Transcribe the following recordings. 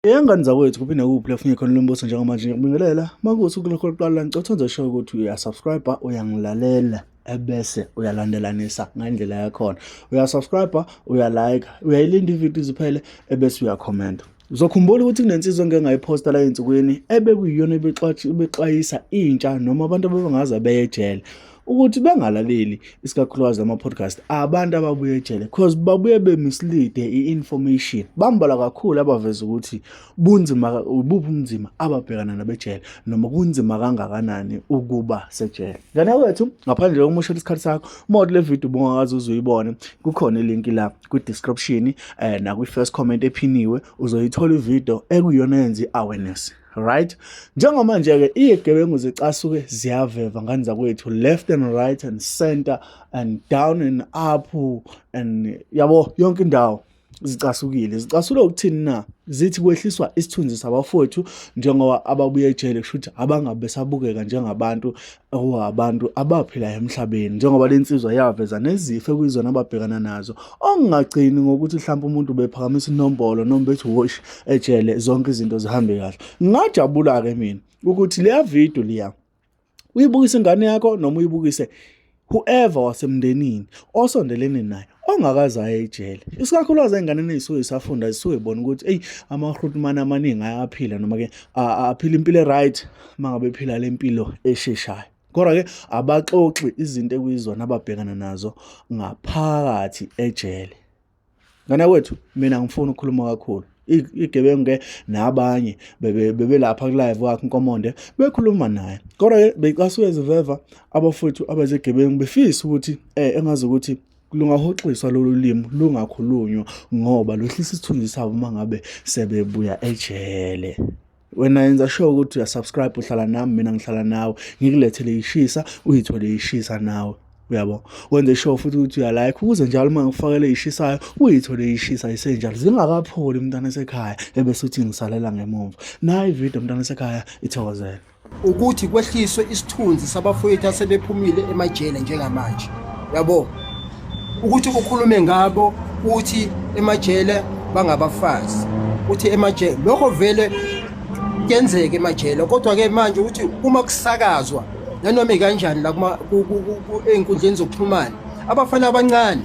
Yengane zakwethu, kuphi nakuphi la kufunye khona lombuso njengamanje, ngiyakubingelela. Makuthi kulokho lokuqala, ngicela uthenze sure ukuthi uyasubscribe, uyangilalela, ebese uyalandelanisa ngendlela yakhona. Uyasubscribe, uyalike, uyayilinda ividiyo iziphele, ebese uyakhomenta. Uzokhumbula ukuthi kunensizwa engike ngayiphosta la ey'nsukwini ebekuyiyona ebexwayisa intsha noma abantu abebengaze beye ejele ukuthi bengalaleli isikakhulukazi ama-podcast abantu ababuye ejele, cause babuye bemislead i-information. Bambalwa kakhulu abaveza ukuthi bunzima ubuphi ubunzima ababhekana nabejele noma kunzima kangakanani ukuba sejele. Ngane wethu, ngaphandle kokumoshela isikhathi sakho, uma le video ubungakaze uze uyibone, kukhona ilinki la kwi-description nakwi-first comment ephiniwe, uzoyithola ivideo ekuyiyona yenza i-awareness, right? Njengamanje-ke iyigebengu zicasuke ziyaveva, ngane zakwethu, left and right and center and down and up and yabo yonke indawo zicasukile. Zicasule ukuthini na? Zithi kwehliswa isithunzi sabafowethu njengoba ababuye ejele, kusho ukuthi abangabe besabukeka njengabantu okuwabantu abaphila emhlabeni, njengoba le nsizwa yaveza nezifo ekuyizona ababhekana nazo, okungagcini ngokuthi mhlawumbe umuntu bephakamisa inombolo noma bethi wosh ejele zonke izinto zihambe kahle. Ngingajabula-ke mina ukuthi leya video leya uyibukise ingane yakho noma uyibukise whoever wasemndenini osondelene naye ongakaze aye ejele, isikakhulukazi ey'nganeni ey'suke zisafunda, zisuke zibona ukuthi eyi, ama-grootman amaningi ayaphila noma-ke aphila impilo e-right uma ngabe ephila le mpilo esheshayo, kodwa-ke abaxoxi izinto ekuyizona ababhekana nazo ngaphakathi ejele. Ngane kwethu, mina ngifuna ukukhuluma kakhulu. Igebengu-ke nabanye bebelapha ku-live wakhe Nkomonde bekhuluma naye, kodwa-ke becasuke ziveva abafowethu abazegebengu, befisa ukuthi engazi ukuthi lungahoxiswa lolu limi, lungakhulunywa, ngoba lwehlisa isithunzi sabo uma ngabe sebebuya ejele. Wena yenza sure ukuthi uyasubscribe, uhlala nami, mina ngihlala nawe, ngikulethele ishisa, uyithole ishisa nawe, uyabo. Wenze sure futhi ukuthi uyalike ukuze njalo uma ngikufakele ishisayo uyithole ishisa isenjalo, zingakapholi mntana esekhaya, ebese uthi ngisalela ngemuva. Nayi ividiyo, mntana esekhaya, ithokozele. Ukuthi kwehliswe isithunzi sabafowethu asebephumile emajele njengamanje, yabo, ukuthi ukhulume ngabo uthi emajele bangabafazi, uthi emajele, lokho vele kuyenzeka emajele. Kodwa-ke manje ukuthi uma kusakazwa nanoma ikanjani la ey'nkundleni zokuxhumana, abafana abancane,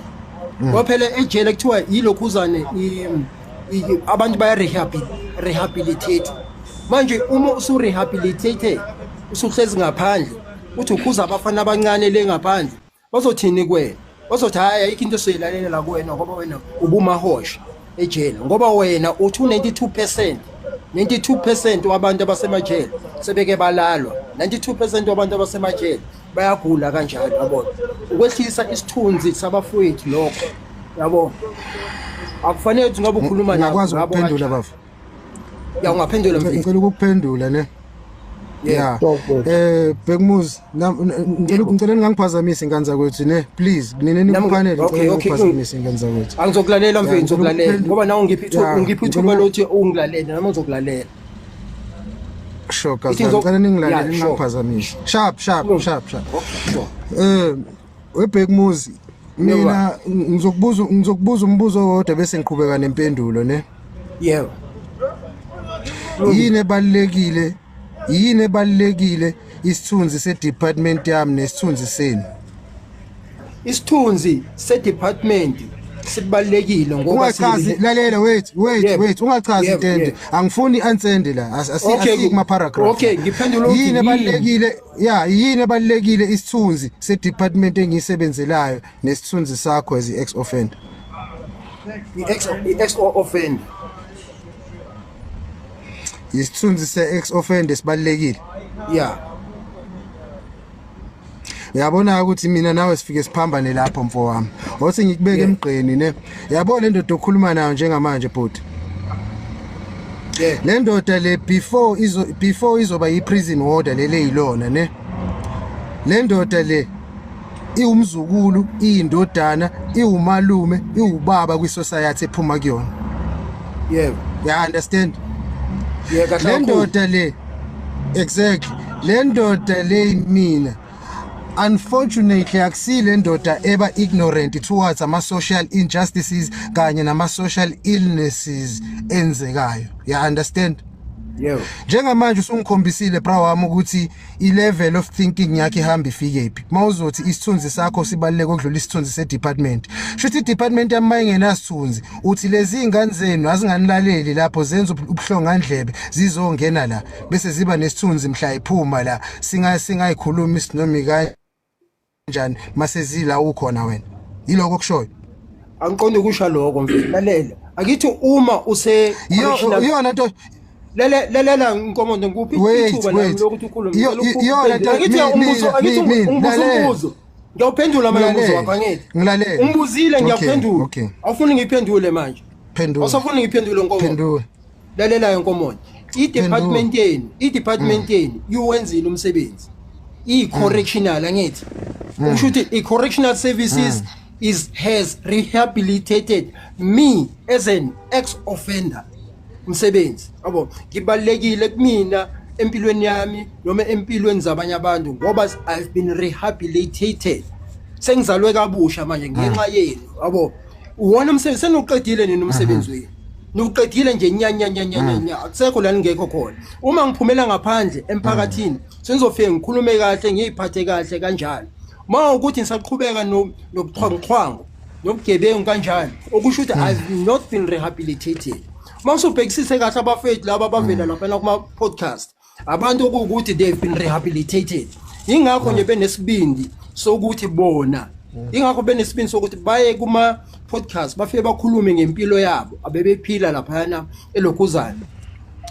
ngoba phela ejele kuthiwa yilokhuzane, abantu baya-rehabilitate. Manje uma usu-rehabilitated, usuhlezi ngaphandle, uthi ukhuza abafana abancane le ngaphandle, bazothini kuwena? Bazothi hhayi, ayikho into esizoyilalela kuwena, ngoba wena ubumahosha ejele, ngoba wena uthi u-92%, 92% wabantu abasemajele sebeke balalwa, 92% wabantu abasemajele bayagula kanjalo, yabona. Ukwehlisa isithunzi sabafowethu lokho, yabo. Akufanele ukuthi ngabe ukhuluma nabo. Ngiyakwazi ngabo ukuphendula, kanjalo. Bafo. Ya, ungaphendula, mfethu. Ngicela ukukuphendula ne. Yeah. Ya. Bhekumuzi, ngicela ningangiphazamisi, ingane zakwethu ne, please. Nina Nami- nikupanel, ngicela ningangiphazamisi, ingane zakwethu. Angizokulalela, mfethu, Ya, ngizokulalela ngoba nawe ungiphi ithuba, ungiphi ithuba lokuthi ungilalele, nami ngizokulalela. Sure, Ithi kazi. Ngicela ningilalele, ningangiphazamisi. Sharp, sharp, sharp, sharp. Okay, sure. Webhekumuzi, mina ngizokubuza umbuzo owodwa bese ngiqhubeka nempendulo ne. Yebo. Yini ebalulekile? Yini ebalulekile, isithunzi se-department yami nesithunzi senu? Isithunzi se-department sibalulekile ngoba Ungachazi, lalela, wait, wait, wait, ungachazi intende. Angifuni i-answer la. Asi kuma paragraph. Okay, ngiphendula ukuthi Yini yini? ebalulekile? Ya, yini ebalulekile, isithunzi se-department engiyisebenzelayo nesithunzi sakho as i-ex offender? I-ex offender. Isithunzi se-ex offender sibalulekile. Yeah. Uyabona ukuthi mina nawe sifike siphambane lapho, mfo wami. Othi ngikubeke emgqeni ne. Yabo, le ndoda okhuluma nayo njengamanje, bhuti, le ndoda le before izoba yi-prison warder lele yilona ne, le ndoda le iwumzukulu, iyindodana, iwumalume, iwubaba kwi-society ephuma kuyona. Ya understand? Yeah, kahle Le kakhulu. ndoda le, exactly, le ndoda le, mina Unfortunately, akusile ndoda eba ignorant towards ama social injustices kanye nama social illnesses enzekayo. Ya understand? Yebo. Njengamanje usungikhombisile, bra wami, ukuthi i-level of thinking yakhe ihamba ifike phi. Mawuzothi isithunzi sakho sibaluleke ukudlula isithunzi se-department, shuthi i-department yami mayingenasithunzi, uthi lezi ingane zenu azinganilaleli lapho zenza ubuhlongandlebe, zizongena la bese ziba nesithunzi mhla iphuma la, singayikhulumi sinomi kanjani mase zila ukhona wena. Yiloko kushoyo? Angiqonde ukusho lokho, mfethu. Lalela, akithi uma use Iyo, iyona nto. Lalela, Nkomonde, ngikuphi Wait, ithuba nami wait. lokuthi ukhulume. Iyo, iyona nto. Akithi umbuzo, akithi umbuzo, lalela. umbuzo ngiyawuphendula manje umbuzo wakho, angithi? Ngilalela. Umbuzile, ngiyaphendula. Okay. Awufuni ngiphendule manje? Phendula. Awusafuni ngiphendule, Nkomonde? Phendula. Lalelayo, Nkomonde, i-department yenu, i-department yenu iwenzile umsebenzi, i-correctional, angithi? Kusho ukuthi i-correctional services is has rehabilitated me as an ex offender. Umsebenzi yabo, ngibalekile kumina empilweni yami noma empilweni zabanye abantu, ngoba I've been rehabilitated, sengizalwe kabusha manje ngenxa yenu, yabo. Uwona umsebenzi senuqedile nini umsebenzi wenu, niwuqedile nje nya nya nya nya nya nya, akusekho la ningekho khona. Uma ngiphumela ngaphandle emphakathini, sengizofike ngikhulume kahle, ngiyiphathe kahle kanjalo. Ma ukuthi ngisaqhubeka nobuxhwanguxhwangu nobugebengu kanjalo, okusho ukuthi I've not been rehabilitated. Uma usubhekisise kahle, abafethu laba abavela laphana kuma-podcast, abantu okuwukuthi they've been rehabilitated, ingakho nje benesibindi sokuthi bona, ingakho benesibindi sokuthi baye kuma-podcast, bafike bakhulume ngempilo yabo abebephila laphayana elokhuzana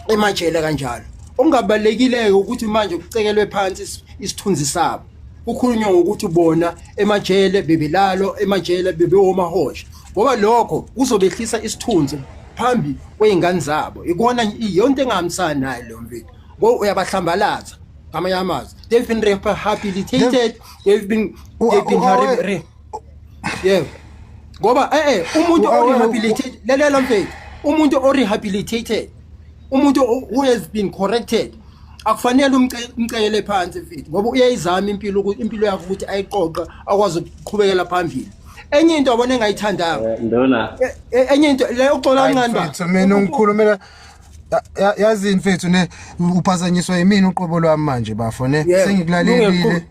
emajele kanjalo. Okungabalulekile ukuthi manje kucekelwe phansi isithunzi sabo, kukhulunywa ngokuthi bona emajele bebelalo, emajele bebewomahosha, ngoba lokho kuzobehlisa isithunzi phambi kwey'ngane zabo. Ikona iyonto engahambisani nayo leyo, mfethu, ngoba uyabahlambalaza. Ngamanye amazwi, they've been rehabilitated, they've been yebo, ngoba umuntu o-rehabilitated, lalela mfethu, umuntu o-rehabilitated, umuntu who has been corrected, akufanele umcekele phansi, mfethu, ngoba uyayizama impilo impilo yakhe ukuthi ayiqoqe, akwazi ukuqhubekela phambili. Enye into abona engayithandanga, Ndona. Enye into le, uxola Hayi, kancane ba. Mfethu, mina ungikhulumela yazini, mfethu, ne uphazanyiswa yimina uqobo lwami manje, bafo, ne. Sengikulalelile.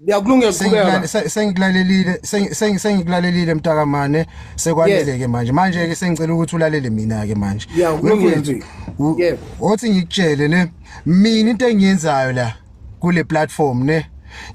Uyakulungela ukuqhubeka. Sengikulalelile, sengikulalelile, mntakamane, sekwanele ke manje. Manje ke sengicela ukuthi ulalele mina ke manje. Yeah, kulungile, Mfethu, mfethu. Yebo. othi ngikutshele, ne, mina into engiyenzayo la kule platform, ne,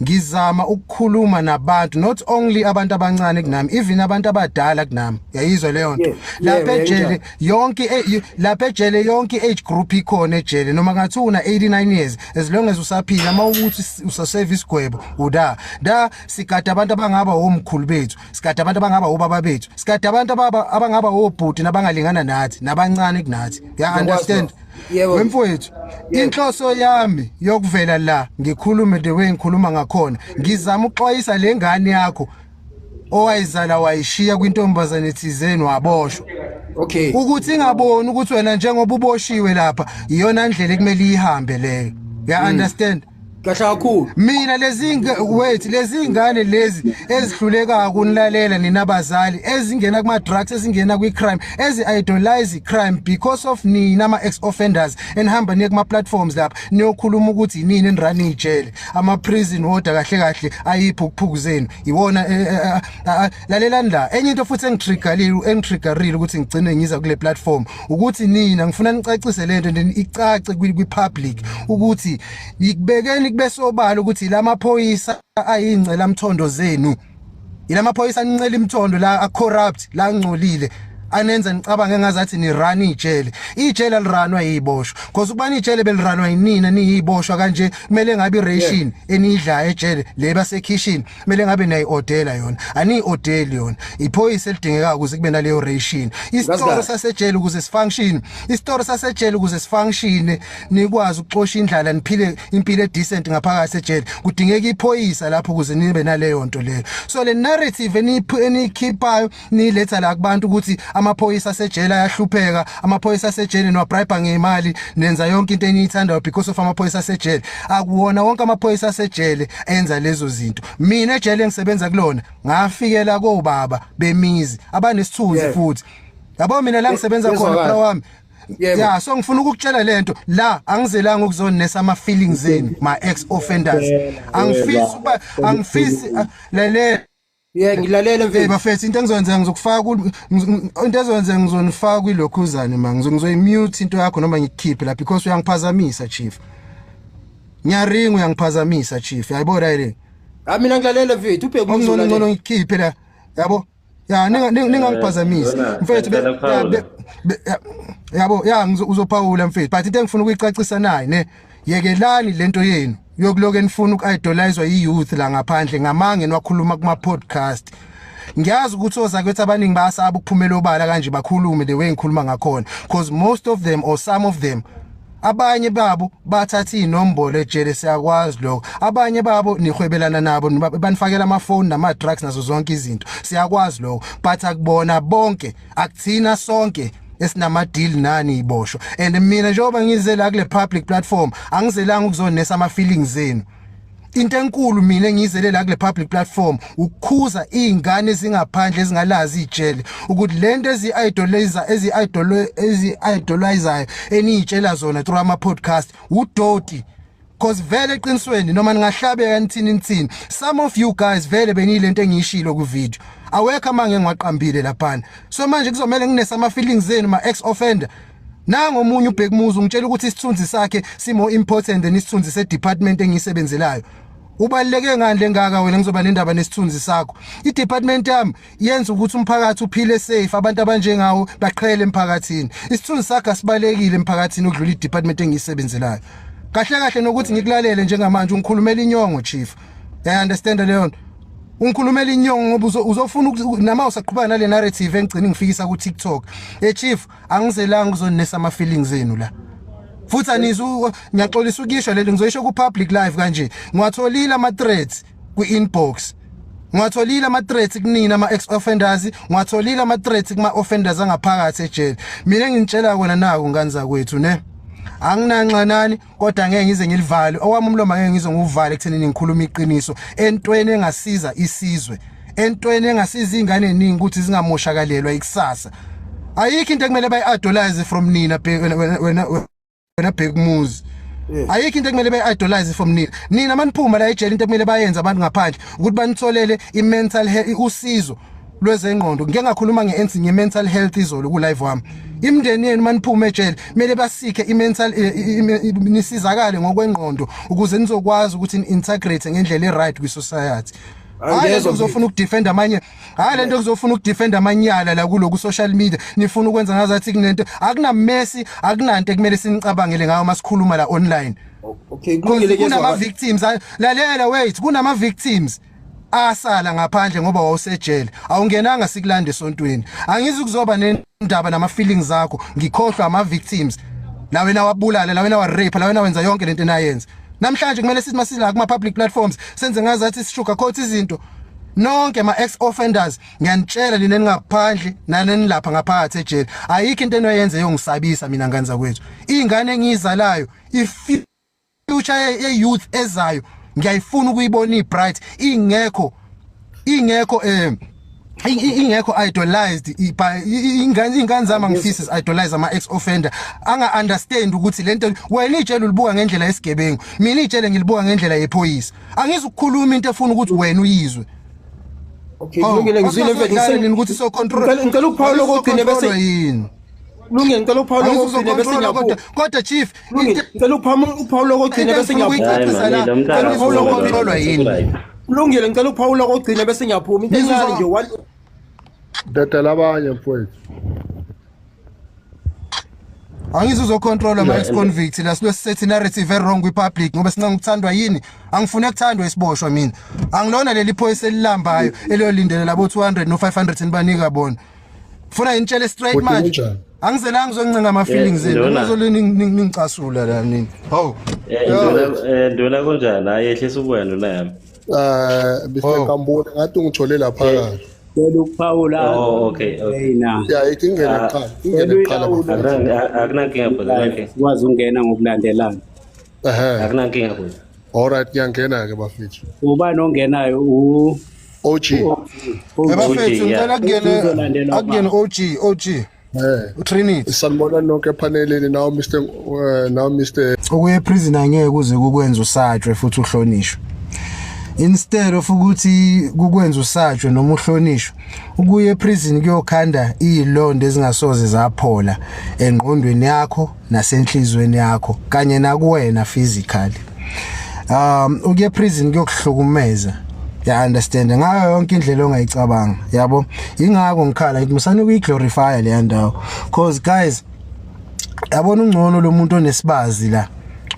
ngizama ukukhuluma nabantu, not only abantu abancane kunami, even abantu abadala kunami. Uyayizwa leyo nto? Lapha ejele yonke lapha ejele yonke age group ikhona ejele, noma ngathi una 89 years, as long as usaphila, mawukuthi usaserve isigwebo, uda da. Sigada abantu abangaba omkhulu bethu, sigada abantu abangaba obaba bethu, sigada abantu abangaba obhuti nabangalingana nathi nabancane kunathi. Ya Ngiyakwazi understand? lokho. Yebo. Wemfowethu, inhloso yami yokuvela la ngikhulume the way ngikhuluma ngakhona, ngizama ukuxwayisa lengane yakho owayizala wayishiya kwintombazane thizeni waboshwa, ukuthi ingaboni ukuthi wena njengoba uboshiwe lapha, iyona ndlela ekumele ihambe leyo. Ya understand? Kahle kakhulu. Mina lezi wait, lezi ingane lezi ezihluleka ukunilalela nina abazali, ezingena kuma drugs, ezingena kwi crime, ezi idolize crime because of nina ama ex offenders enihamba niye kuma platforms lapha niyokhuluma ukuthi yinini enirun ijele, ama prison warder kahle kahle ayiphukuphuku zenu iwona. Lalelani la, enye into futhi engitriggerile ukuthi ngigcine ngiza kule platform ukuthi nina ngifuna nicacise lento and icace kwi public, ukuthi ikubekeni kube sobala ukuthi lamaphoyisa ayincela mthondo zenu, ilamaphoyisa ancela imthondo la, a corrupt la, angcolile, anenza nicabange ngazathi ni run ijele. Ijele alirunwa yiboshwa, because ukubani ijele belirunwa yinina niyiboshwa kanje, kumele ngabe iration enidla ejele le base kitchen, kumele ngabe nayi-ordela yona, aniyi-ordeli yona. Iphoyisa elidingeka ukuze kube naleyo ration. Isitoro Kahle. sasejele ukuze sifunction, isitoro sasejele ukuze sifunction, nikwazi ukuxosha indlala, niphile impilo edecent ngaphakathi ejele, kudingeka iphoyisa lapho ukuze nibe naleyo nto leyo. So le narrative eniyikhiphayo niletha la kubantu ukuthi Amaphoyisa asejele ayahlupheka, amaphoyisa asejele niwabribe ngemali, nenza yonke into eniyithandayo because of amaphoyisa asejele. Akuwona wonke amaphoyisa asejele enza lezo zinto. Mina ejele engisebenza kulona ngafikela kobaba bemizi abanesithunzi futhi. Yabo, mina la ngisebenza khona, Kuyezwakala. bra wami. Yebo. Ya, so ngifuna ukukutshela lento la, angizelanga ukuzonesa ama feelings zenu, ma ex offenders. Angifisi ukuba, angifisi, lalela. Yeah, ngilalele, Hey mfethu. bafethu, into engizoyenza, ngizokufaka into ezoyenza, ngizonifaka kwilokhuzane ma ngizoyimute into yakho noma ngikukhiphe la because uyangiphazamisa, chief. Ngiyaringa, uyangiphazamisa, chief, yayibona yini? Ah, mina ngilalele, mfethu, ubheke. Okungcono ngcono ngikhiphe la, yabo, ya, ningangiphazamisi. Nduna, Mfethu, ngicela ya, ukuphawula. yabo, ya, uzophawula, mfethu, but into engifuna ukuyicacisa naye ne, yekelani lento yenu yokuloke nifuna uku-idolizwa i-youth la ngaphandle ngamange niwakhuluma kuma-podcast. Ngiyazi ukuthi ozakwethu abaningi bayasaba ukuphumela obala kanje bakhulume the way ngikhuluma ngakhona, because most of them or some of them, abanye babo bathatha inombolo ejele, siyakwazi lokho. Abanye babo nihwebelana nabo, banifakela amafoni nama-drugs nazo zonke izinto, siyakwazi lokho. But akubona bonke, akuthina sonke esinama-deal nani iboshwa. And mina njengoba ngize la kule public platform, angizelanga ukuzonesa ama-feelings zenu. Into enkulu mina engiyizele la kule public platform ukukhuza izingane ezingaphandle ezingalazi ijele ukuthi lento ezi-idolize ezi-idol ezi-idolizayo eniyitshela zona through ama podcast udoti, cause vele eqinisweni noma ningahlabeka nithini nithini, some of you guys vele beniyilento engiyishilo ku video, awekho amange ngiwaqambile laphana. So manje kuzomela nginesa ama feelings zenu, ma ex offender. Nangomunye uBhekumuzi ungitshela ukuthi isithunzi sakhe si more important than isithunzi se-department engiyisebenzelayo. Ubaluleke ngani lengaka wena ngizoba nendaba nesithunzi sakho? I-department yami yenza ukuthi umphakathi uphile safe, abantu abanjengawo baqhele emphakathini. Isithunzi sakho asibalekile emphakathini ukudlula i-department engiyisebenzelayo. Kahle kahle nokuthi ngikulalele njengamanje, ungikhulumela inyongo, chief. Ya, understand leyo nto? Ungikhulumela inyongo ngoba uzofuna nama usaqhubeka nale narrative engigcina ngifikisa ku TikTok. Eh chief, angizelanga ukuzonesa ama feelings zenu la. Futhi anizu, ngiyaxolisa ukisho lento, ngizoyisho ku public live kanje. Ngiwatholile ama threats ku inbox. Ngiwatholile ama threats kunina ama ex offenders, ngiwatholile ama threats kuma offenders angaphakathi ejele. Mina engintshela kona naku, ngani zakwethu ne. Anginanxanani, kodwa ngeke ngize ngilivale owami umlomo, ngeke ngize ngiwuvale ekuthenini ngikhuluma iqiniso entweni engasiza isizwe, entweni engasiza izingane eziningi ukuthi zingamoshakalelwa ikusasa. Ayikho into ekumele bayi-idolize from nina, wena Bhekumuzi. Ayikho into ekumele bayi-idolize from nina. Nina maniphuma la ejele, into ekumele bayenze abantu ngaphandle ukuthi banitholele i-mental health, usizo lwezengqondo. Ngike ngakhuluma nge-mental health izolo ku live wami. Imindeni yenu maniphuma ejele kumele basikhe i-mental nisizakale ngokwengqondo ukuze nizokwazi ukuthi ni-integrate ngendlela e-right kwi-society. Hayi lento Angiyezwa. kuzofuna ukudefend amanye, hayi lento kuzofuna ukudefend amanyala la kuloku social media, nifuna ukwenza ngazathi kunento. Akunamesi, akunanto ekumele sinicabangele ngayo masikhuluma la online. Okay, kulungile. Kunama Kuyezwakala. victims, lalela, wait, kunama victims asala ngaphandle ngoba wawusejele, awungenanga sikulanda esontweni. Angizi kuzoba nendaba nama feelings zakho, ngikhohlwa ama victims la wena wabulala, la wena wa rape, la wena wenza yonke lento enayenza. Namhlanje kumele sithi masila kuma public platforms senze ngazathi sisugarcoat izinto. Nonke ma ex offenders, ngiyanitshela nina ningaphandle nanenilapha ngaphakathi ejele, ayikho into enoyenze yongisabisa mina, ngani zakwethu. Ingane engiyizalayo, i-future ye-youth ezayo, ngiyayifuna ukuyibona i-bright, ingekho idolized by ingane zami. Angifisi idolize ama ex offender anga understand ukuthi lento wena ijele ulibuka ngendlela yesigebengu, mina ijele ngilibuka ngendlela yephoyisa. Angizukukhuluma into efuna ukuthi wena uyizwe. Okay, kulungile, ngizwile, mfethu. Nini ukuthi so control Ngicela ukuphawula okugcine bese yini? Kulungile, ngicela ukuphawula okugcine bese Angizuzocontrola, ngiyaphuma. kodwa chief, Kulungile, ngicela ukuphawula okugcine into bese engifuna ngiyaphuma. ukuyicacisa Hayi, la, mani, lo mntana angizuzocontrolwa yini? Kulungile, ngicela ukuphawula okugcine bese ngiyaphuma. Into encane nje, one. Dedela abanye, mfowethu. Angizuzocontrol ama ex convict la, silo set narrative wrong kwi public ngoba sincenga ukuthandwa yini. Angifune ukuthandwa isiboshwa mina, angilona leli phoyisa elilambayo eliyolindela labo 200 no 500 nibanika bona. Funa intshele straight Bhuti, manje. kunjani? Angizelanga ngizoncenga ama feelings Eh, zenu. Nduna. Ngizolini ningicasula la nini? Hawu. Nduna, nduna, kunjani? Hayi, yehlisa ubuya, nduna yami. Mr. Oh. Kambule, ngathi ungithole lapha kahle. Cela ukuphawula. Oh, okay, okay. Yena. Ya, ithi ingene Ah, kuqala, ingene kuqala bafethu. Akunankinga bhuti, akunankinga. Sikwazi ukungena ngokulandelana. Ehhe. Akunankinga bhuti. All right, ngiyangena ke bafethu. Ubani ongenayo u OG. OG. Bafethu OG, yeah. ngicela kungene Uzolandelwa akungene OG OG Eh. uTrinity. Sanibona nonke epanelini nawo Mr nawo Mr Ukuya eprison angeke kuze kukwenza usatshwe futhi uhlonishwe. Instead of ukuthi kukwenza usatshwe noma uhlonishwe, ukuya eprison kuyokhanda izilonda ezingasoze zaphola engqondweni yakho nasenhlizweni yakho kanye nakuwena physically. Ukuya eprison kuyokuhlukumeza. Ya understand ngayo yonke indlela ongayicabanga, yabo. Ingakho ngikhala ngithi musane ukuyiglorify le ndawo, cause guys yabona ungcono lo muntu onesibazi la,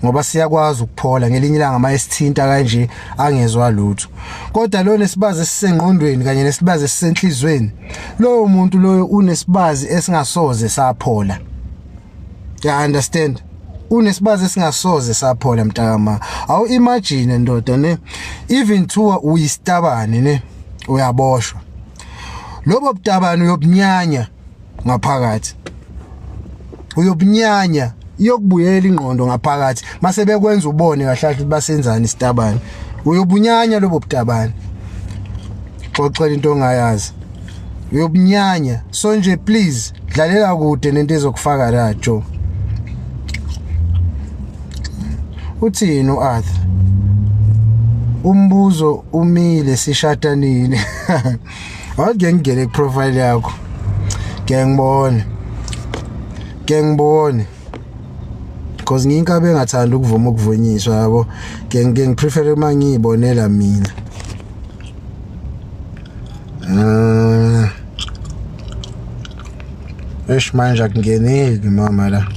ngoba siyakwazi ukuphola ngelinye ilanga mayesithinta kanje angezwa lutho. Kodwa lo nesibazi esisengqondweni kanye nesibazi esisenhlizweni, loyo muntu loyo unesibazi esingasoze saphola. Ya understand, unesibazi esingasoze saphola mntakama. Awu imagine ndoda ne, even though uyisitabane ne, uyaboshwa, lobo butabane uyobunyanya ngaphakathi, uyobunyanya, iyokubuyela ingqondo ngaphakathi mase bekwenza ubone kahle kahle ukuthi basenzani isitabane. Uyobunyanya lobo butabane, xoxela into ongayazi, uyobunyanya. So nje please dlalela kude nento ezokufaka la. Joe, uthini uArthur? Umbuzo umile, sishada nini? Awuke ngingene ku profile yakho ke ngibone, ke ngibone, because ngiyinkabe engathanda ukuvuma ukuvunyiswa, yabo. Ke ngike ngiprefer uma ngiyibonela mina. Eish, manje akungeneki mama la.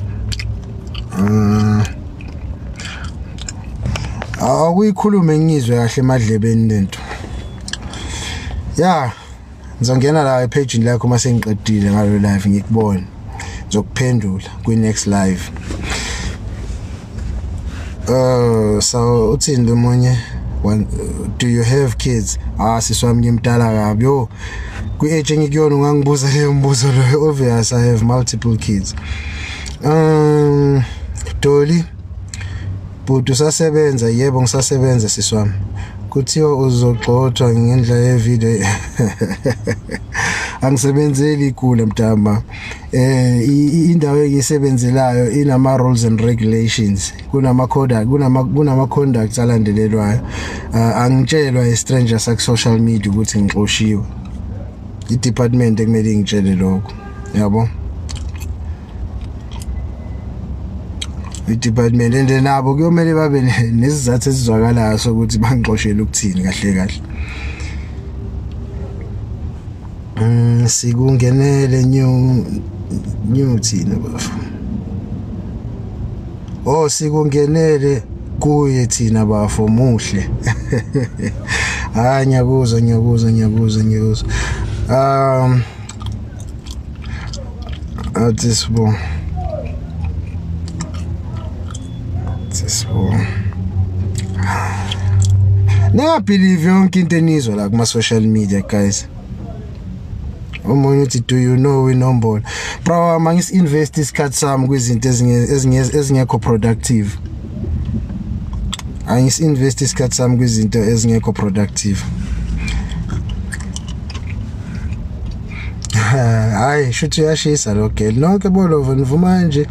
Awuyikhulume ngizwe kahle emadlebeni lento. Ya, ngizongena la epage lakho uma sengiqedile ngalo live, ngikubone. Ngizokuphendula kwi next live. So uthini lo munye? Do you have kids? Ah, sisi wami ngimdala kabi. Yo, kwi age engikuyona ungangibuza leyo mbuzo loyo. Obvious I have multiple kids. Dolly, bhuti usasebenza? Yebo, ngisasebenza sisi wami. Kuthiwa uzogxothwa ngendlela ye-video. Angisebenzeli igula mntama. Indawo engiyisebenzelayo inama rules and regulations, kunama code, kunama conducts alandelelwayo. Angitshelwa i stranger sak social media ukuthi ngixoshiwe. I-department ekumele ingitshele lokho, yabo, i-department, and nabo kuyomele babe nesizathu esizwakalayo sokuthi bangixoshele ukuthini kahle kahle. Sikungenele new thina bafo. Oh, sikungenele kuye thina bafo muhle. Hayi, ngiyakuzwa, ngiyakuzwa, ngiyakuzwa, ngiyakuzwa. Athi sibo. Sibo. Ningabelieve yonke into enizwa la kuma social media, guys. Omunye uthi, "Do you know inombolo?" Bro, mangisi invest isikhathi sami kwizinto ezingekho productive. Angisi invest isikhathi sami kwizinto ezingekho productive. Hayi, shuthi uyashisa lo girl. Nonke bolova nivuma nje.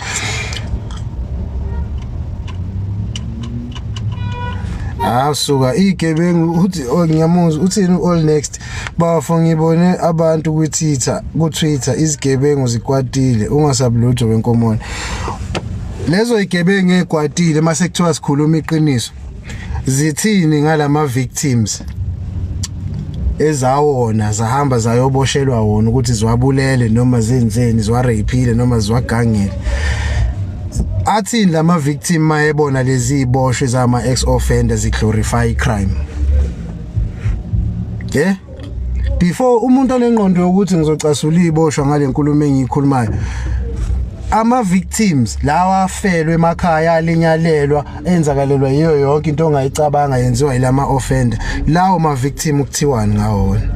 Ah, suka igebengu uthi, oh, ngiyamuzwa uthini all next bafo. Ngibone abantu ku Twitter izigebengu zikwatile, ungasabi lutho wenkomone. Lezo igebengu ekwatile mase kuthiwa sikhuluma iqiniso, zithini ngalama victims ezawona zahamba zayoboshelwa wona ukuthi ziwabulele noma zenzeni, ziwarapile noma ziwagangele? Athini lama victim mayebona lezi iboshwe zama ex offenders ziglorify crime? Yeah, before umuntu onengqondo yokuthi ngizocasula iboshwa ngale nkulumo engiyikhulumayo, ama victims lawa afelwe emakhaya, alinyalelwa, enzakalelwa yiyo yonke into ongayicabanga yenziwa yilama offender, lawo ma victim kuthiwani ngawo wona?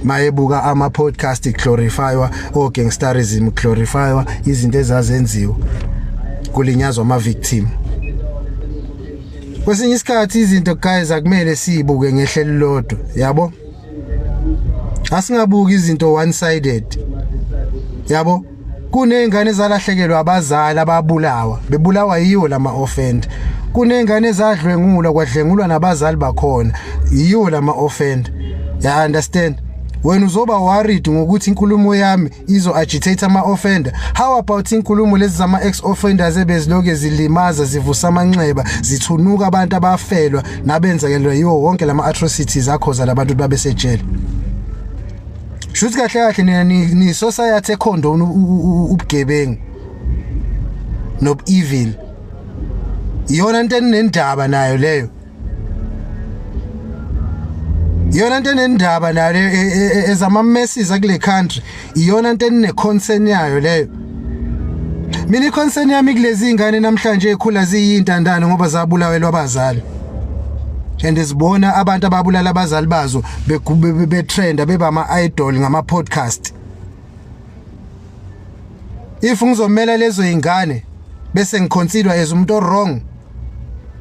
Mayebuka ama podcast glorifywa o gangsterism, glorifywa izinto ezazenziwa kulinyazwa ama victim. Kwesinye isikhathi izinto guys akumele sizibuke ngehlelo lodwa, yabo. Asingabuki izinto one sided, yabo. Kunezingane ezalahlekelwa abazali ababulawa, bebulawa yiwo lama offender. Kunezingane ezadlwengulwa, kwadlengulwa nabazali bakhona yiwo lama offender, ya understand? Wena uzoba worried ngokuthi inkulumo yami izo agitate ama offender. How about inkulumo lezi zama ex offenders ebeziloke zilimaza, zivusa amanxeba, zithunuka abantu abafelwa nabenzakelwa yiwo wonke lama atrocities akhoza labantu babesejele? Shuthi kahle kahle nina ni society econdone ubugebengu nob evil. Iyona into enendaba nayo leyo, iyona into enendaba nayo ezama messes akule country, iyona into enine concern yayo leyo. Mina i-concern yami kulezi ingane namhlanje ekhula ziyintandane ngoba zabulawelwa abazali, and sibona abantu ababulala abazali bazo betrenda, beba ama idol ngama podcast. If ngizomela lezo ingane bese ngiconsider as umuntu wrong,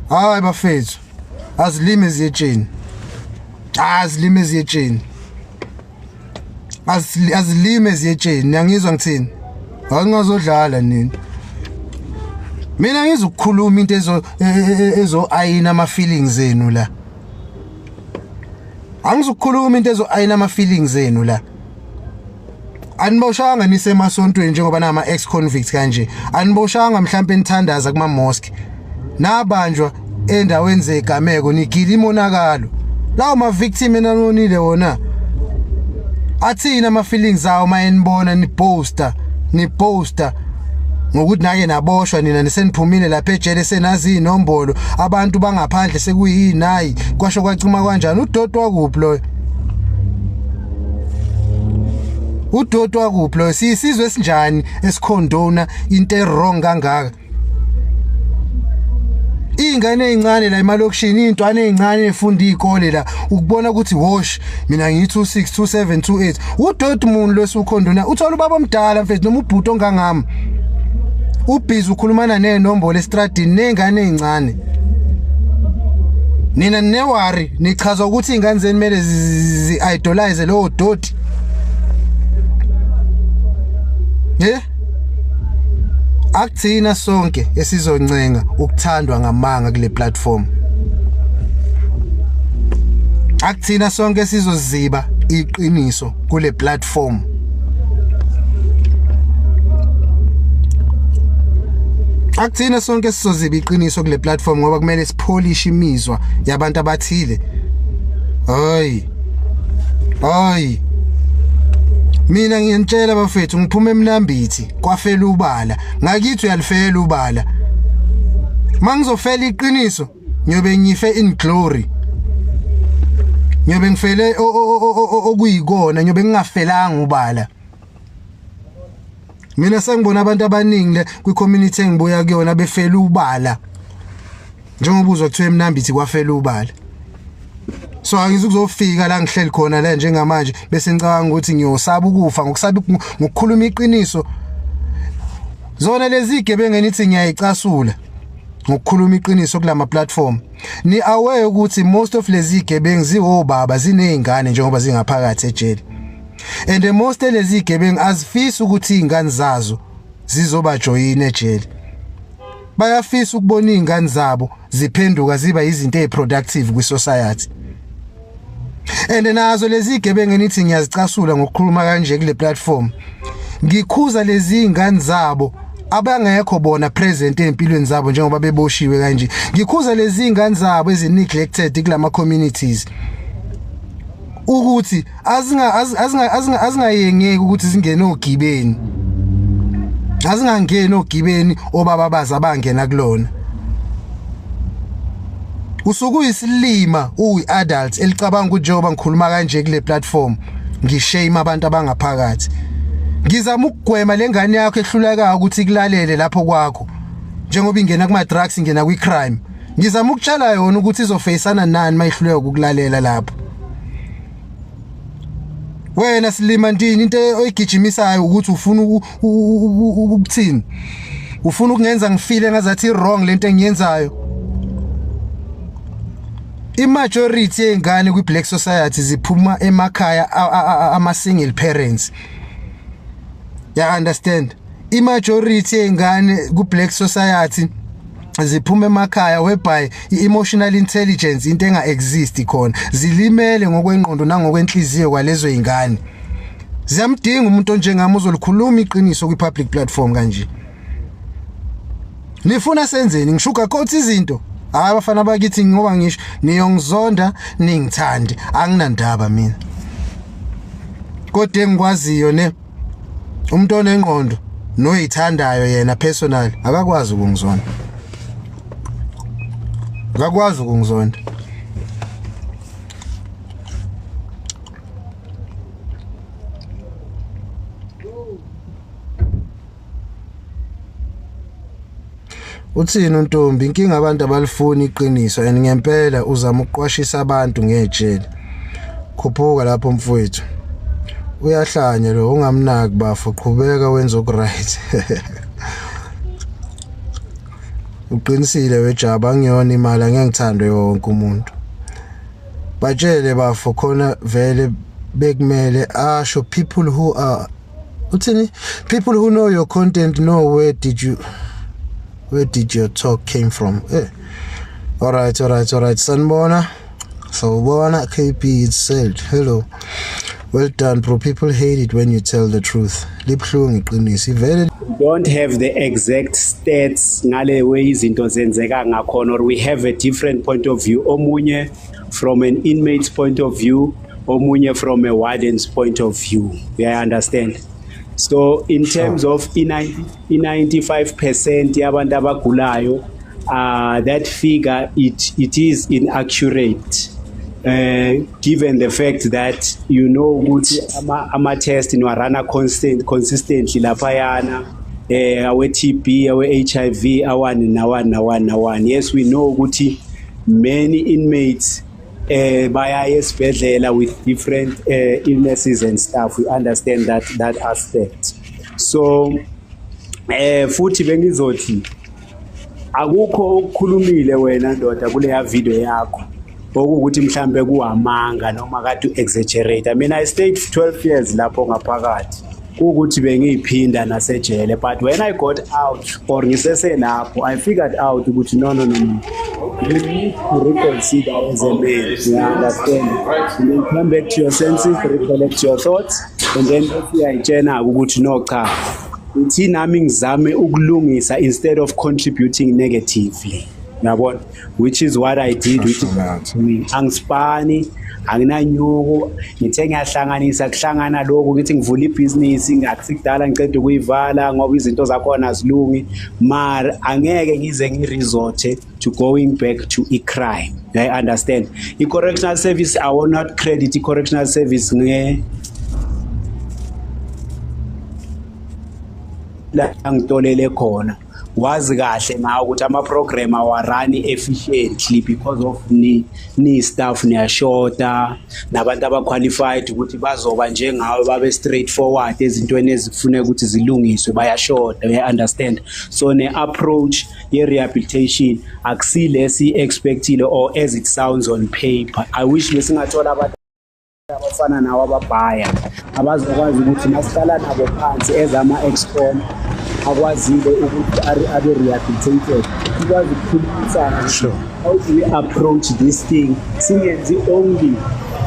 hayi bafethu, azilime ziyetsheni, azilime ziyetsheni, azilime ziyetsheni. Niyangizwa ngithini? Angingazodlala nini. Mina ngizokukhuluma into ezo ayina ama feelings enu la. Angizukukhuluma into ezo ayina ama feelings enu la. Aniboshanga nisemasontweni njengoba nama ex convicts kanje, aniboshanga mhlawumbe nithandaza kuma mosque, nabanjwa endaweni zegameko nigila imonakalo. Lawo ma victim enanonile wona athina ama feelings awo mayenibona niposter, niposter ngokuthi nake naboshwa nina niseniphumile lapha ejele, senazi inombolo, abantu bangaphandle sekuyinayi, kwasho kwacima kanjani? Udoti wakuphi loyo? Udoti wakuphi loyo? Siyisizwe esinjani esikhondona into ewrong kangaka? Iy'ngane ey'ncane la emalokishini, iy'ntwana ey'ncane ey'funda iy'kole la, ukubona ukuthi wosh mina ngiyi-26 27 28, udoti muni lo esukhondona? Uthola ubaba omdala mfethu noma ubhuti ongangami ubhizi ukhulumana ney'nombolo estradini ney'ngane ey'ncane. Nina nineworry, nichaza ukuthi iy'ngane zenu kumele zi-idolize lowo doti. Akuthina sonke esizoncenga ukuthandwa ngamanga kule platform. Akuthina sonke sizoziba iqiniso kule platform. Akuthina sonke sizoziba iqiniso kule platform ngoba kumele sipolish imizwa yabantu abathile. Hayi, hayi, mina ngiyanitshela bafethu, ngiphuma emnambithi kwafela ubala ngakithi, uyalifela ubala. Mangizofela iqiniso ngiyobe ngife in glory, ngiyobe ngifele okuyikona, ngiyobe ngingafelanga ubala. Mina sengibona abantu abaningi le kwi-community engibuya kuyona befela ubala, njengoba uzwa kuthiwa emnambithi kwafela ubala. So angizukuzofika la ngihleli khona la njengamanje bese ngicabanga ukuthi ngiyosaba ukufa ngokusaba ngokukhuluma iqiniso. Zona lezi igebengu enithi ngiyayicasula ngokukhuluma iqiniso kulama platform, ni aware ukuthi most of lezi igebengu ziwobaba, zinezingane njengoba zingaphakathi ejele, and most lezi igebengu azifisi ukuthi izingane zazo zizoba join ejele. Bayafisa ukubona izingane zabo ziphenduka ziba izinto eziproductive kwi-society. And nazo lezi igebengu enithi ngiyazicasula ngokukhuluma kanje kule platform, ngikhuza lezi ingane zabo abangekho bona present empilweni zabo njengoba beboshiwe kanje. Ngikhuza lezi ingane zabo ezi neglected kulama communities ukuthi azinga azinga azinga azingayengeki ukuthi zingene ogibeni, azingangeni ogibeni obaba bazi abangena kulona. Usuke uyisilima uyi-adult elicabanga ukuthi njengoba ngikhuluma kanje kule platform ngishame abantu abangaphakathi. Ngizama ukugwema lengane yakho ehlulekayo ukuthi ikulalele lapho kwakho njengoba ingena kuma drugs, ingena kwi crime. Ngizama ukutshala yona ukuthi izofeyisana nani mayihluleka ukulalela lapho. Wena silima ndini, into oyigijimisayo ukuthi ufuna ukuthini? Ufuna ukungenza ngifile ngazathi wrong lento engiyenzayo. I-majority yey'ngane kwi-black society ziphuma emakhaya ama-single parents, ya understand? I-majority yey'ngane ku-black society ziphuma emakhaya whereby i-emotional intelligence into enga-exist khona, zilimele ngokwengqondo nangokwenhliziyo kwalezo y'ngane. Ziyamdinga umuntu onjengami ozolikhuluma iqiniso kwi-public platform kanje. Nifuna senzeni? Ngishugacoat izinto? Hayi abafana bakithi, ngoba ngisho niyongizonda ningithande, anginandaba mina, kodwa engikwaziyo ne, umuntu onengqondo noyithandayo yena personally akakwazi ukungizonda, akakwazi ukungizonda. Uthini untombi? Inkinga abantu abalifuni iqiniso, and ngempela uzama ukuqwashisa abantu ngejele. Khuphuka lapho mfowethu, uyahlanya lo, ungamnaki bafo, qhubeka wenze okuright. Uqinisile wejaba, angiyona imali, angeke ngithandwe wonke umuntu. Batshele bafo, khona vele bekumele asho. People who are, uthini, people who know your content know where did your talk came from, eh? All right, sanibona, sawubona. KB, it's said hello. Well done, bro. People hate it when you tell the truth. Libuhlungu iqiniso ivele. Don't have the exact stats ngale way izinto zenzeka ngakhona, or we have a different point of view, omunye from an inmate's point of view, omunye from a warden's point of view, you understand? So in terms of i-95% yabantu abagulayo, that figure, it is inaccurate, given the fact that you know ukuthi ama test niwaruna consistently laphayana, awe TB, awe HIV, awani nawani nawani nawani. Yes, we know ukuthi many inmates baya esibhedlela with different illnesses and stuff. We understand that aspect. So futhi bengizothi akukho okukhulumile wena ndoda kuleya video yakho okuwukuthi mhlambe kuwamanga noma kade u-exaggerate. I mean, I stayed 12 years lapho ngaphakathi, kuwukuthi bengiyiphinda nasejele, but when I got out or ngiseselapho, I figured out ukuthi no, no, no, no, you need to reconsider as a man, you understand? And then come back to your senses, recollect your thoughts, and then uyayitshena ukuthi no, cha, uthi nami ngizame ukulungisa instead of contributing negatively, uyabona, which is what I did, which is angisipani, anginanyuku. Ngithe ngiyahlanganisa, kuhlangana lokhu, ngithi ngivula ibhizinisi, ngakusikudala ngiceda ukuyivala ngoba izinto zakhona azilungi, mara angeke ngize ngiresorte to going back to i-crime. I understand i-correctional service. I will not credit i-correctional service nge la ngitolele khona. Wazi kahle nawe ukuthi ama-program awaruni efficiently because of ni staff niyashota nabantu aba-qualified ukuthi bazoba njengawe, babe straightforward ezintweni ezifuneka ukuthi zilungiswe, bayashoda, uya-understand? So ne-approach ye-rehabilitation akusile si-expectile or as it sounds on paper. I wish besingathola abantu abafana nawo ababhaya abazokwazi ukuthi masihlala nabo phansi as ama-ex-con akwazile ukuthi abe rehabilitated, sikwazi ukukhulumisana. How do we approach this thing? Singenzi only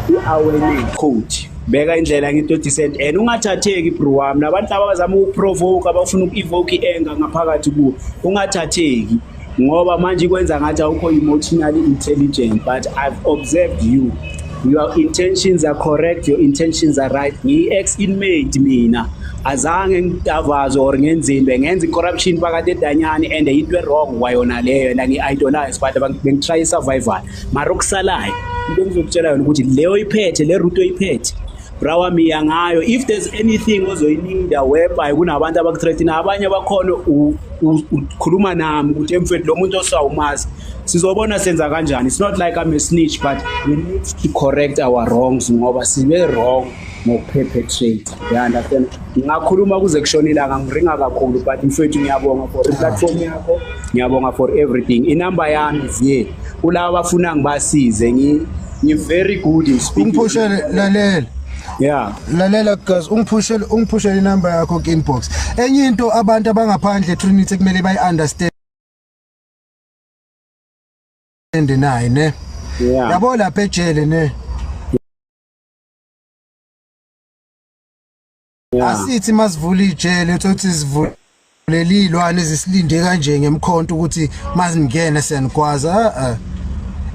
i-awareness code, beka indlela ngento decent and ungathatheki, bro wami. Nabantu laba abazama ukuprovoke, abafuna uku-evoke i-anger ngaphakathi kuwo, ungathatheki, ngoba manje kwenza ngathi awukho emotionally intelligent. But I've observed you, your intentions are correct, your intentions are right. Ngiyi-ex inmate mina, azange ngidavaze or ngenzeni, bengenza i-corruption phakathi edanyane, and into e-wrong kwayona leyo, and angi-idolize, but bengitry i-survival. Mara okusalayo, into engizokutshela yona ukuthi leyo iphethe, le route oyiphethe, bra wami, iya ngayo. If there's anything ozoyininda whereby kunabantu abakuthreatina, abanye bakhona Ukhuluma nami ukuthi emfethu lo muntu osawumazi sizobona senza kanjani. It's not like I'm a snitch, but we need to correct our wrongs ngoba sibe wrong ngokuperpetrate. You understand? Ngingakhuluma kuze kushone ilanga, ngiringa kakhulu, but mfethu ngiyabonga for i-platform yakho, ngiyabonga for everything. Inamba yami is here kulaba abafuna ngibasize. Ngi very good in speaking. Ungiphushele, lalela. Yeah. Lalela guys, ungiphushele inamba yakho ku inbox. Enye into abantu abangaphandle, Trinity, kumele bayi understand naye ne. Yabo, lapha ejele ne, asithi masivula ijele uthothi sivulele izilwane ezisilinde kanje ngemkhonto ukuthi mazingene siyanigwaza, eh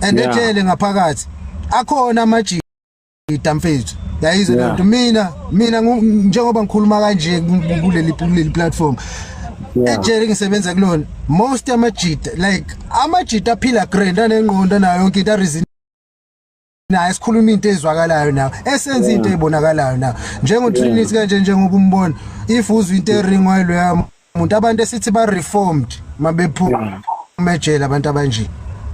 and ejele ngaphakathi akhona amajita, mfethu, yayizwa lento. Mina njengoba ngikhuluma kanje kuleli platform, ejele ngisebenza kulona, most amajita, like amajita aphila grand, anengqondo, nayo yonke into, areason naye, sikhuluma into ezwakalayo nawe, esenza into ebonakalayo nawe, njengo Trinity kanje, njengoba umbona. If uzwa into eringwayo loya muntu, abantu esithi ba reformed mabephuma ejele, abantu abanje.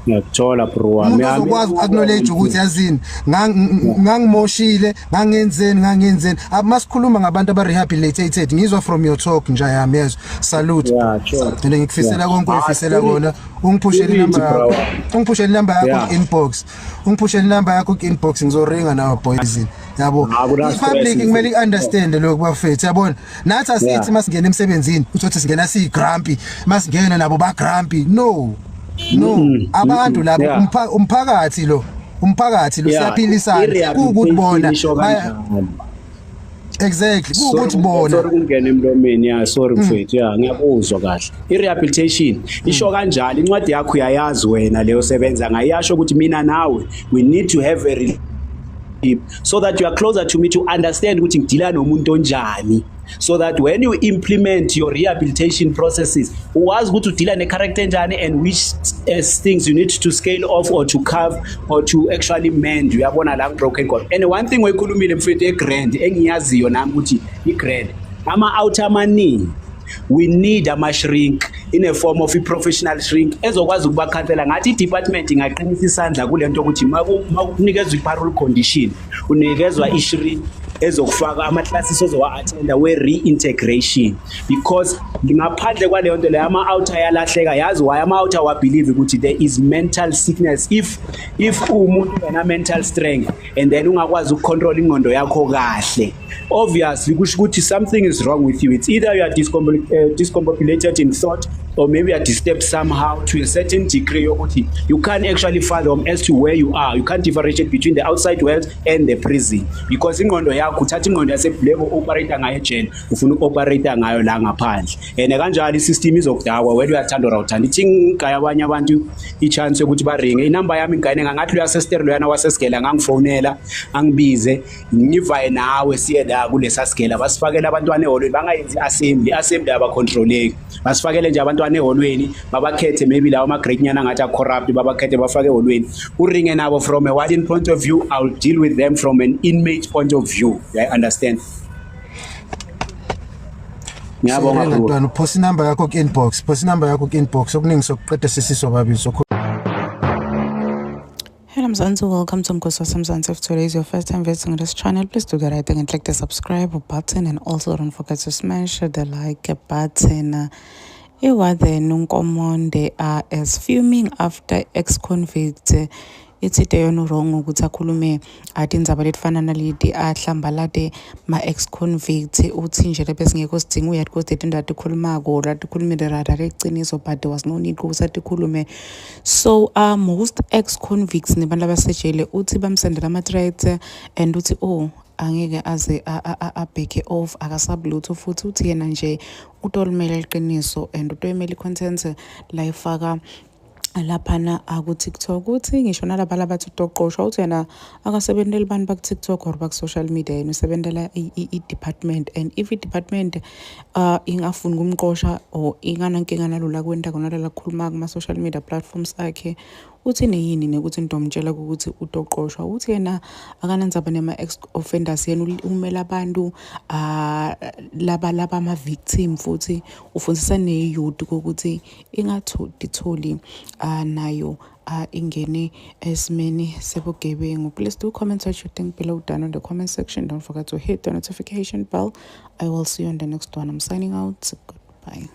Ngiyakuthola, bro wami. Umuntu ozokwazi acknowledge ukuthi yazini, ngangimoshile, ngangenzeni, ngangenzeni. Masikhuluma ngabantu aba rehabilitated, ngizwa from your talk nje yami, yezwa, salute. And ngikufisela konke oyifisela kona. Ungiphushele inamba yakho, ungiphushele inamba yakho inbox, ungiphushele inamba yakho ku inbox, ngizoringa nawe boys, yabo. I-public kumele i-understand lokho, bafethu, yabona. Nathi asithi masingena emsebenzini uthothi singena siyi-grumpy, masingena nabo ba-grumpy. No, no, abantu labo, umphakathi lo, umphakathi lo, siyaphilisana kuwukuthi bona. Exactly, kuwukuthi bona. Sorry kungena emlomeni, ya, sorry mfethu, ya, ngiyakuzwa kahle. I-rehabilitation isho kanjalo, incwadi yakho uyayazi wena leyo sebenza ngayo, iyasho ukuthi mina nawe we need to have a relationship so that you are closer to me to understand ukuthi ngidila nomuntu onjani, so that when you implement your rehabilitation processes uwazi ukuthi udila ne-character enjani and which things you need to scale off or to carve or to actually mend, uyabona la broken khona. And one thing oyikhulumile mfethu e-grand engiyaziyo nami ukuthi i-grand, ama-out amaningi we need ama-shrink in a form of i-professional shrink ezokwazi ukubakhansela. Ngathi i-department ingaqinisa isandla kule nto ukuthi makunikezwa i-parole condition, unikezwa i-shrink ezokufaka ama-classes ozowa-attenda we-reintegration, because ngaphandle kwaleyo nto leyo ama-out ayalahleka. Yazi why ama-out awabelieve ukuthi there is mental sickness? If uwumuntu ungena-mental strength and then ungakwazi ukucontrol ingqondo yakho kahle, obviously kusho ukuthi something is wrong with you. It's either you are discombobulated in thought or maybe you are disturbed somehow to a certain degree yokuthi you can't actually fathom as to where you are. You can't differentiate between the outside world and the prison, because ingqondo yakho, uthatha ingqondo yasebleko operate ngayo ejele, ufuna uku-operate ngayo la ngaphandle, and kanjalo i-system izokudakwa wena, uyathanda or awuthanda. Ithi ngigaya abanye abantu i-chance yokuthi baringe inamba yami, ngigayine ngathi loya sester loyana wasesigela, ngangifonela angibize, ngivaye nawe siye la kulesa sigela, basifakele abantwana eholweni, bangayenzi i-assembly. I-assembly abacontroleki, basifakele nje abantwana eholweni, babakhethe maybe lawo ama-grade nyana ngathi a-corrupt, babakhethe bafake eholweni, uringe nabo. From a warden point of view, I'll deal with them. From an inmate point of view, you understand? Ngiyabonga, bro. Ntwana, uphosa inamba yakho ku-inbox, phosa inamba yakho ku-inbox, okuningi sokuqeda sesisobabili so. Hello Mzansi, welcome to Mkosi Mzansi. If today is your first time visiting this channel, please do the right thing and click the subscribe button, and also don't forget to smash the like button. I-warden uNkomonde is fuming after ex-convict ithi yona wrong ukuthi akhulume athi indzaba letifana naleti, ahlambalate ma-ex-convict. Uthi nje lebesingekho sidingo, uyathi ukuthi letinto atikhulumako latikhulumile rather liciniso, but there was no need ukuthi atikhulume. So most ex-convicts nebantu abasejele, uthi bamsendela ama-threats and uthi oh, angeke aze abheke off, akasabi lutho futhi. Uthi yena nje utolimela iqiniso and utoyimela i-content la ifaka laphana aku-TikTok. Uthi ngisho nalaba labathi utoqoshwa, uthi yena akasebenteli bantu baku-TikTok or baku-social media, yena usebentela i-department, and if i-department ingafuni kumqosha or inganankinga nalula kwenta kona la kukhuluma kuma-social media platforms akhe. Uthi neyini nekuthi ntomtshela ukuthi utoqoshwa. Uthi yena akanandzaba nema-ex offenders, yena umela abantu laba laba ama-victim, futhi ufundisa ne-youth ukuthi ingatholi nayo ingene esimeni sebugebengu. Please do comment what you think below down in the comment section. Don't forget to hit the notification bell. I will see you on the next one. I'm signing out. Goodbye.